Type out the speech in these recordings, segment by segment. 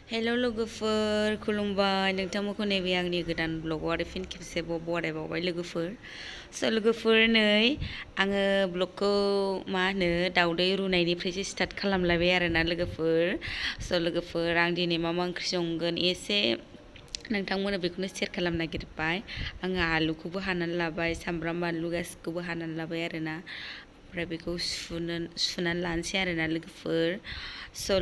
हेल' लोगोफोर खुलुमबाय नोंथांमोनखौ नैबे आंनि गोदान ब्लगआव आरो फिन खेबसेबाव बरायबावबाय लोगोफोर लोगोफोर नै आङो ब्लगखौ मा होनो दाउदै रुनायनिफ्रायसो स्टार्ट खालामलायबाय आरोना लोगोफोर लोगोफोर आं दिनै मा ओंख्रि संगोन एसे नोंथांमोननो बेखौनो शेयार खालामनो नागिरबाय आङो आलुखौबो हानानै लाबाय सामब्राम बानलु गासिखौबो हानानै लाबाय आरोना ओमफ्राय बेखौ सुनानै लानोसै आरोना लोगोफोर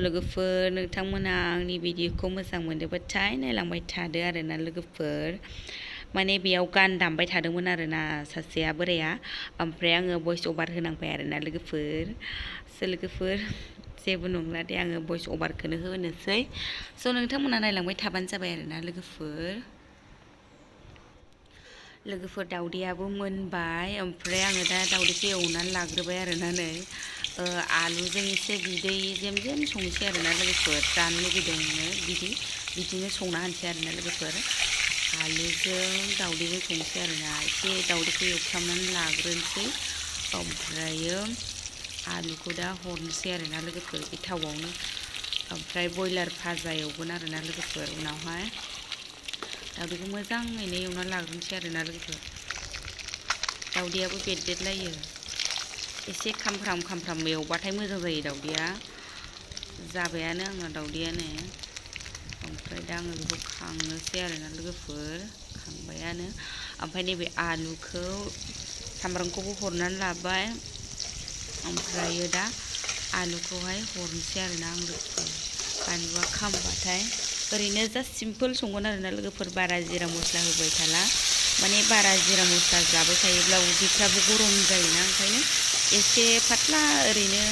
लोगोफोर नोंथांमोना आंनि भिडिअखौ मोजां मोनोबाथाय नायलांबाय थादो आरोना लोगोफोर माने बेयाव गान दामबाय थादोंमोन आरोना सासेया बोराया ओमफ्राय आङो भइस अभार होनांबाय आरोना लोगोफोर जेबो नंला दे आङो भइस अभारखौनो होनोसै नोंथांमोना नायलांबाय थाबानो जाबाय आरोना लोगोफोर दाउदैयाबो मोनबाय ओमफ्राय आङो दा दाउदैखौ एवनानै लाग्रोबाय आरोना नै आलुजों एसे बिदै जेम संसै आरोना लोगोफोर जानो लुगैदोंनो बिदिनो संना होनोसै आरोना लोगोफोर आलुजों दाउदैजों संसै आरोना एसे दाउदैखौ एवफ्रामनानै लाग्रोनोसै ओमफ्रायो आलुखौ दा हरनोसै आरोना लोगोफोर बे थावआवनो ओमफ्राय बयलार भाजा एवगोन आरोना लोगोफोर उनावहाय दाउदैखौ मोजाङैनो एवनानै लाग्रोनोसै आरोना लोगोफोर दाउदैयाबो बेरदेरलायो एसे खामफ्राम एवबाथाय मोजां जायो दाउदैया जाबायानो आंना दाउदैयानो ओमफ्राय दा आङो बेखौ खांनोसै आरोना लोगोफोर खांबायानो ओमफ्राय नैबे आलुखौ सामब्रामखौबो हरनानै लाबाय ओमफ्रायो दा आलुखौहाय हरनोसै आरोना आं लोगोफोर बानलुआ खामबाथाय ओरैनो जास्ट सिम्पोल संगोन आरोना लोगोफोर बारा जिरा मस्ला होबाय थाला माने बारा जिरा मस्ला जाबाय थायोब्ला उदैफ्राबो गरम जायोना ओंखायनो एसे पातला ओरैनो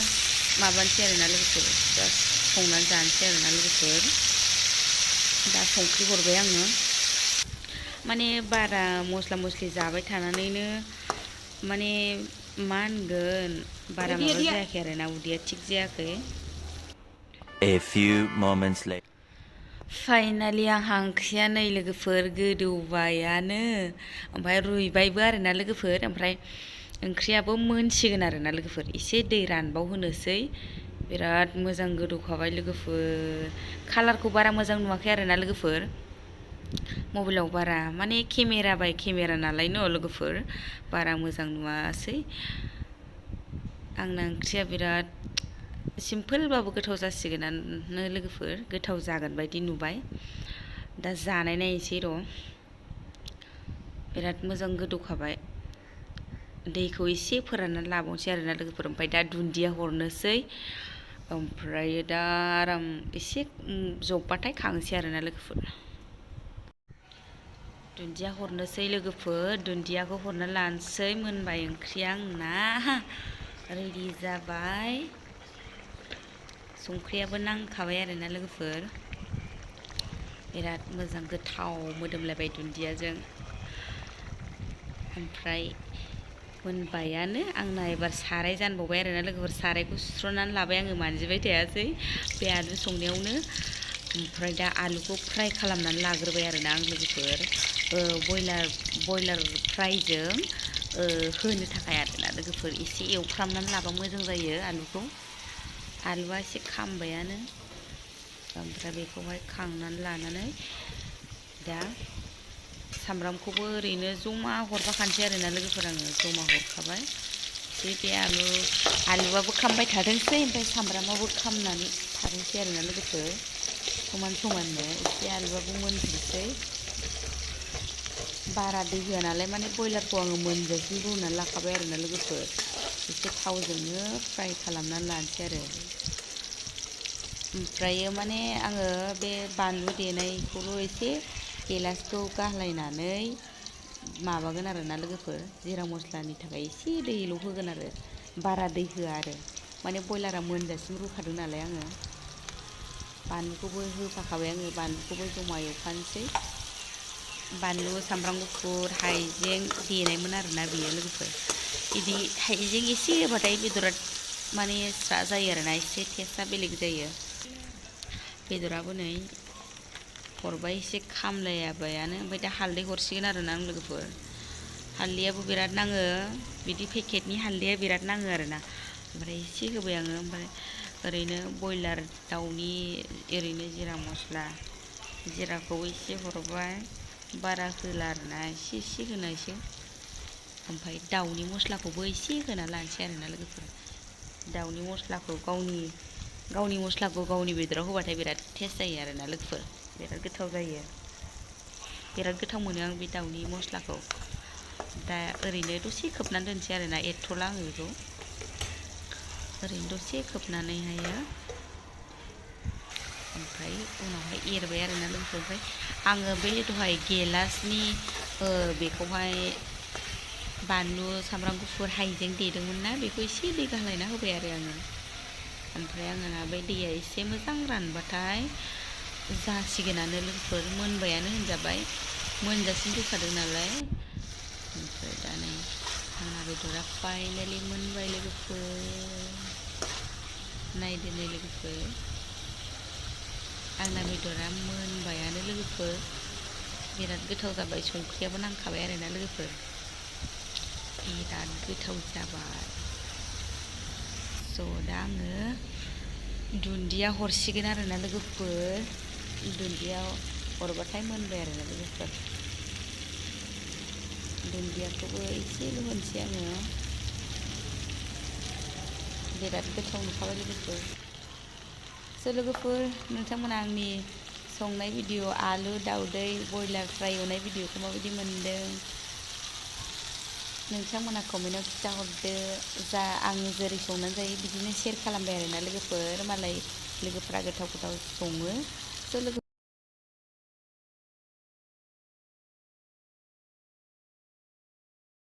माबानोसै आरोना लोगोफोर जास्ट संनानै जानोसै आरोना लोगोफोर दा संख्रि हरबाय आङो माने बारा मस्ला मस्लि जाबाय थानानैनो माने मा होनगोन बारा माबा जायाखै आरोना उदैया थिग जायाखै A few moments later. Finally आंहा ओंख्रिया नै लोगोफोर गोदौबायानो ओमफ्राय रुइबायबो आरोना लोगोफोर ओमफ्राय ओंख्रियाबो मोनसिगोन आरोना लोगोफोर एसे दै रानबाव होनोसै बिराद मोजां गोदौखाबाय लोगोफोर कालारखौ बारा मोजां नुवाखै आरोना लोगोफोर मबाइलाव बारा माने केमेरा बाय केमेरा नालाय न' लोगोफोर बारा मोजां नुवासै आंना ओंख्रिया बिराद सिम्पोलबाबो गोथाव जासिगोनानो लोगोफोर गोथाव जागोन बायदि नुबाय दा जानाय नायनोसै र' बिराद मोजां गोदौखाबाय दैखौ एसे फोराननानै लाबावनोसै आरोना लोगोफोर ओमफ्राय दा दुन्दिया हरनोसै ओमफ्रायो दा आराम एसे जबबाथाय खांसै आरोना लोगोफोर दुन्दिया हरनोसै लोगोफोर दुन्दियाखौ हरना लानोसै मोनबाय ओंख्रिया आंना रेडि जाबाय संख्रियाबो नांखाबाय आरोना लोगोफोर बिराद मोजां गोथाव मोदोमलायबाय दुन्दियाजों ओमफ्राय मोनबायानो आंना एबार साराय जानबावबाय आरोना लोगोफोर सारायखौ सुस्र'नानै लाबाय आङो मानजिबाय थायासै बे आलु संनायावनो ओमफ्राय दा आलुखौ फ्राय खालामनानै लाग्रोबाय आरोना आं लोगोफोर बयलार फ्रायजों होनो थाखाय आरोना लोगोफोर एसे एवफ्रामनानै लाबा मोजां जायो आलुआ एसे खामबायानो ओमफ्राय बेखौहाय खांनानै लानानै दा सामब्रामखौबो ओरैनो जमा हरफाखानोसै आरोना लोगोफोर आङो जमा हरखाबाय बे आलुआबो खामबाय थाथोंसै ओमफ्राय सामब्रामाबो खामनानै थाथोंसै आरोना लोगोफोर समाननो एसे आलुआबो मोनथोंसै बारा दै होआ नालाय माने बयलारखौ आङो मोनजासिम रुनानै लाखाबाय आरोना लोगोफोर एसे थावजोंनो फ्राय खालामनानै लानोसै आरो ओमफ्रायो माने आङो बे बानलु देनायखौल' एसे गेलासखौ गारलायनानै माबागोन आरोना लोगोफोर जिरा मस्लानि थाखाय एसे दैल' होगोन आरो बारा दै होआ आरो माने बयलारा मोनजासिम रुखादों नालाय आङो बानलुखौबो होफाखाबाय आङो बानलुखौबो जमा एवफानोसै बानलु सामब्राम गुफुर हाइजें देनायमोन आरोना बेयो लोगोफोर बिदि हाइजें एसे होबाथाय बेदरा माने स्रा जायो आरोना एसे टेस्टआ बेलेग जायो बेदराबो नै हरबाय एसे खामलायाबायानो ओमफ्राय दा हालदै हरसिगोन आरोना आं लोगोफोर हालदैयाबो बिराद नाङो बिदि पेकेटनि हालदैया बिराद नाङो आरोना ओमफ्राय एसे होबाय आङो ओमफ्राय ओरैनो बयलार दाउनि ओरैनो जिरा मस्ला जिराखौ एसे हरबाय बारा होला आरोना एसे होनायसै ओमफ्राय दाउनि मस्लाखौबो एसे होना लानोसै आरोना लोगोफोर दाउनि मस्लाखौ गावनि मस्लाखौ गावनि बेदराव होबाथाय बिराद टेस्ट जायो आरोना लोगोफोर बिराद गोथाव जायो बिराद गोथाव मोनो आं बे दाउनि मस्लाखौ दा ओरैनो दसे खोबनानै दोनसै आरोना एरथ'ला आङो बेखौ ओरैनो दसे खोबनानैहायो ओमफ्राय उनावहाय एरबाय आरोना लोगोफोर ओमफ्राय आङो बे दहाय गेलासनि बेखौहाय बानलु सामब्राम गुफुर हाइजें देदोंमोन ना बेखौ एसे दै गालायना होबाय आरो आङो ओमफ्राय आङो बे दैया एसे मोजां रानबाथाय जासिगोनानो लोगोफोर मोनबायानो होनजाबाय मोनजासिम फैखादों नालाय ओमफ्राय दा नै आंना बेदरा फाइनालि मोनबाय लोगोफोर नायदो नै लोगोफोर आंना बेदरा मोनबायानो लोगोफोर बिराद गोथाव जाबाय संख्रियाबो नांखाबाय आरोना लोगोफोर बिराद गोथाव जाबाय स' दा आङो दुन्दिया हरसिगोन आरोना लोगोफोर दुन्दिया हरबाथाय मोनबाय आरोना लोगोफोर दुन्दियाखौबो एसेल' होनोसै आङो बिराद गोथाव नुखाबाय लोगोफोर स' लोगोफोर नोंथांमोना आंनि संनाय भिडिअ आलु दाउदै बयलार फ्राय एवनाय भिडिअखौ माबायदि मोनदों नोंथांमोना कमेन्टआव खिन्थाहरदो जा आं जेरै संनानै जायो बिदिनो शेयार खालामबाय आरोना लोगोफोर मालाय लोगोफ्रा गोथाव सङो स'